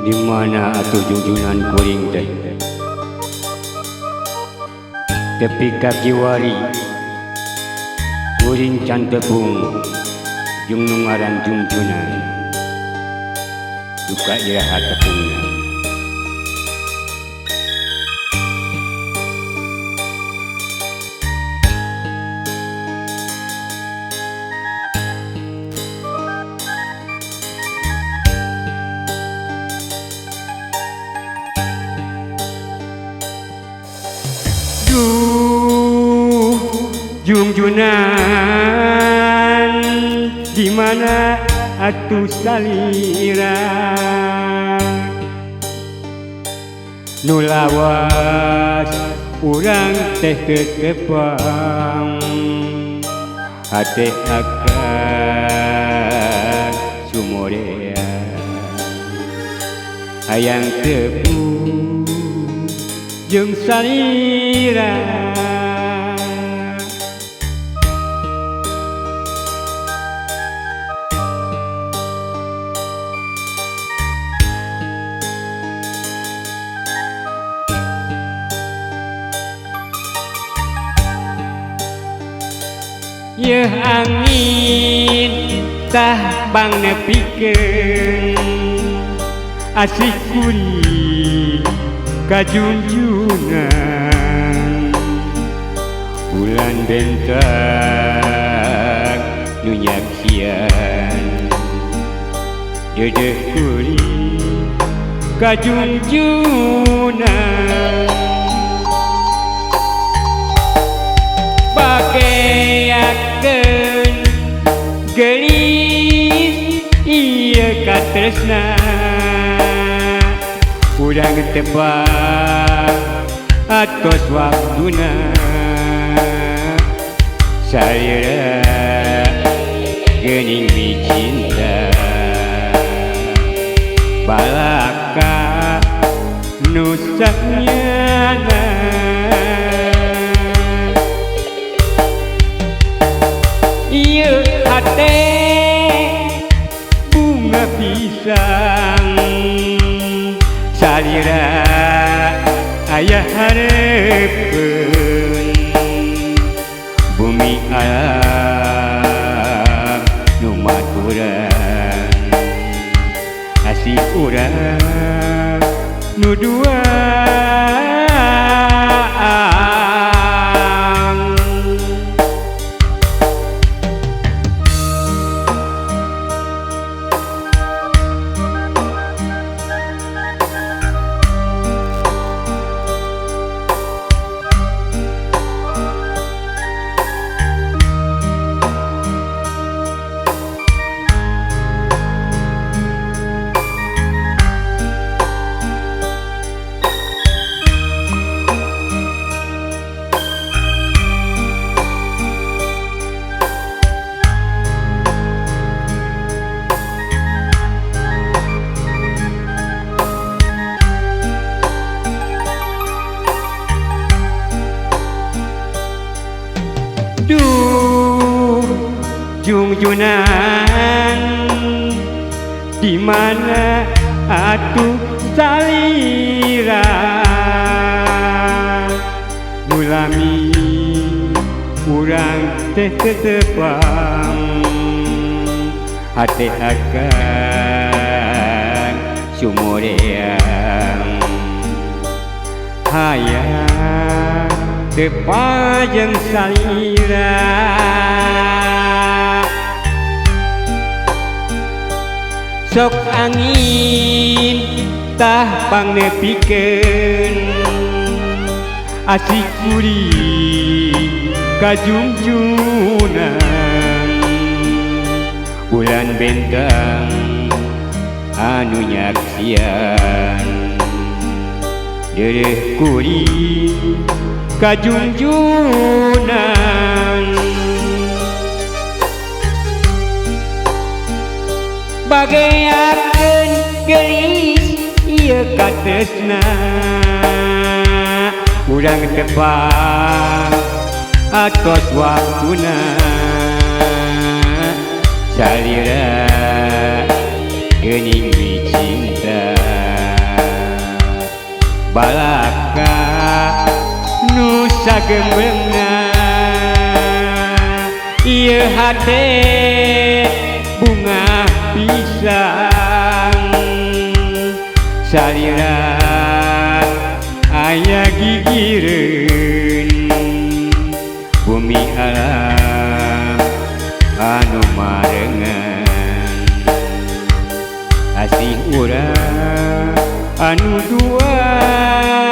Di mana atuh jungjunan kuring teh? Tepi ka kiwari kuring can tepung jeung nu ngaran jungjunan. Duka iraha tepungna. Jungjunan di mana atuh salira nu lawas urang teh teu tepang hate akan sumorea hayang tepung jeung salira. Yeuh angin tah pangnepikeun asih kuring ka junjungan bulan bentang nu nyaksian deudeuh kuring ka junjungan bageakeun geulis ieu katresna urang tebak atos waktuna salira geuning micinta balaka nu sanyana. Ieu hate bunga pisang salira aya hareupeun bumi alam nu maturan asih urang nu duaan. Duh jungjunan di mana atuh salira nu lami urang teh teu tepang hate akan sumoreang hayang tepajeng salira sok angin tah pangnepikeun asih kuring ka jungjungan bulan bentang anu nyaksian deureuh kuring ka jungjungan bageakeun geulis ieu katresna urang tepang atos waktuna salira geuning micinta. Balaka nu sagemblengna ieu hate bunga pisang salira aya gigireun bumi alam anu marengan asih urang anu dua.